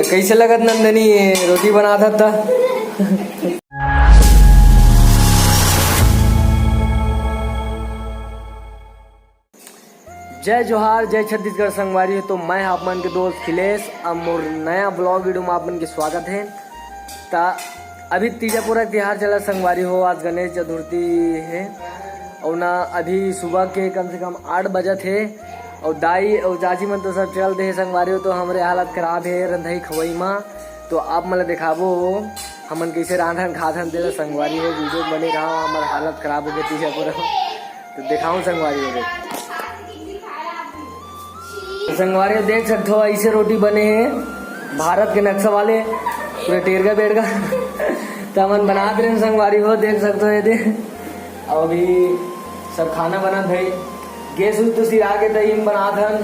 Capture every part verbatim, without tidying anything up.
कैसे लगत नंदनी, रोटी बनात हस त? जय जोहार, जय छत्तीसगढ़ संगवारी हो। तो मैं आप मन के दोस्त खिलेश, अब मोर नया ब्लॉग वीडियो में आप मन के स्वागत है। त अभी तीजा पुरा तिहार चला संगवारी हो, आज गणेश चतुर्थी है। और ना अभी सुबह के कम से कम आठ बजत है और दाई और चाची मन तो सब चल दे संगवारी हो, तो हमरे हालत खराब है रंधई खवई मा। तो आप मन ला देखाबो हमन कैसे रांधन खाथन, तेला संगवारी हो, वीडियो बने रहा, हमर हालत खराब हो गई तीजा पुरा। तो देखाऊं संगवारी हो, देख संगवारी हो, देख सकत हो ऐसे रोटी बने हैं भारत के नक्शा वाले, पूरे टेरगा बेरगा। त हमन बनात रहे संगवारी हो, देख सकत हो ये दे। अउ अभी सब खाना बनत है, गैस उस तो सिरा के तही बनात हन।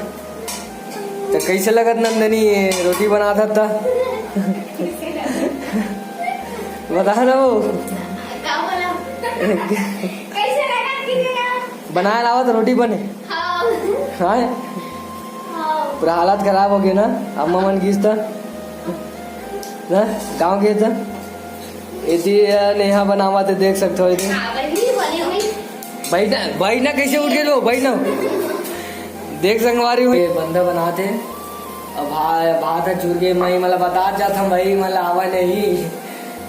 त कैसे लगत नंदनी, ये रोटी बनात हस त? बता ना वो। का बोला? कैसे लगा कि बनाए लावत रोटी बने। हाँ। हाँ? हाँ। पूरा हालत खराब हो गया ना, अम्मा मन गिस त ना, गाँव गे त एती नेहा बनावत है, देख सकत हो एती। हाँ, वही बनी हुई। बैठ ना, बैठ ना, कैसे उठ गए लो, बैठ ना। देख संगवारी हो, ये बंदा बनात है। अब भा-, भात ह चुर के, मैं मला बतात जात हूँ भाई, मला आवा नहीं।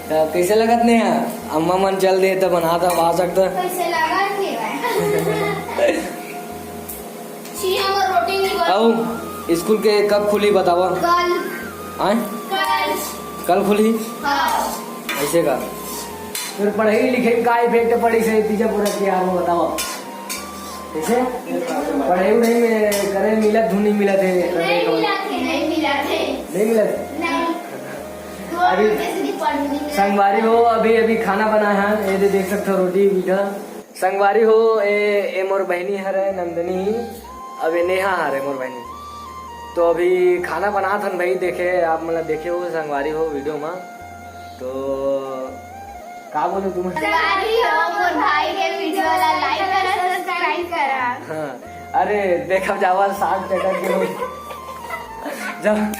त कैसे लगत नेहा? अम्मा मन चल दे त बनात हस, आ सकत। कैसे लगत नहीं भाई? छी, हमर रोटी नहीं बन। अउ स्कूल के कब खुली बतावा? कल। आय? कल। कल खुली? हाँ। ऐसे का? फिर पढ़ाई लिखाई का इफेक्ट पड़ी से तीजा पुरा तिहार में बतावा? कैसे? पढ़ाई उढ़ाई में करे मिलत धुन नहीं मिलत है? नहीं मिलत है, नहीं मिलत है। नहीं मिलत? नहीं। अभी दो रुपये से नहीं पढ़ने मिला। संगवारी हो, अभी, अभी खाना बनाए हैं, ये दे देख सकत हो रोटी मीठा। संगवारी हो, ए, ए मोर बहिनी हरे नंदनी, अब ए नेहा हरे मोर बहिनी। तो अभी खाना बनात हन भाई, देखे आप मतलब देखे हो संगवारी हो वीडियो में। तो का बोलूं तुम? संगवारी हो, मोर भाई के वीडियो ला लाइक करा, सब्सक्राइब करा। हाँ, अरे देखब जावा साग चटक के हो। जब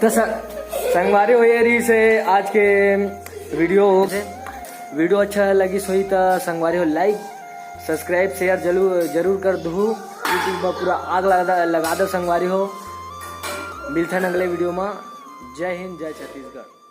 तो स-, संगवारी हो, ये रही से आज के वीडियो। वीडियो अच्छा लगिस होही त संगवारी हो लाइक, सब्सक्राइब, शेयर जरूर, जरूर कर दहू। YouTube पर पूरा आग लगा, लगा दो संगवारी हो। मिलथन अगले वीडियो में। जय हिंद, जय छत्तीसगढ़।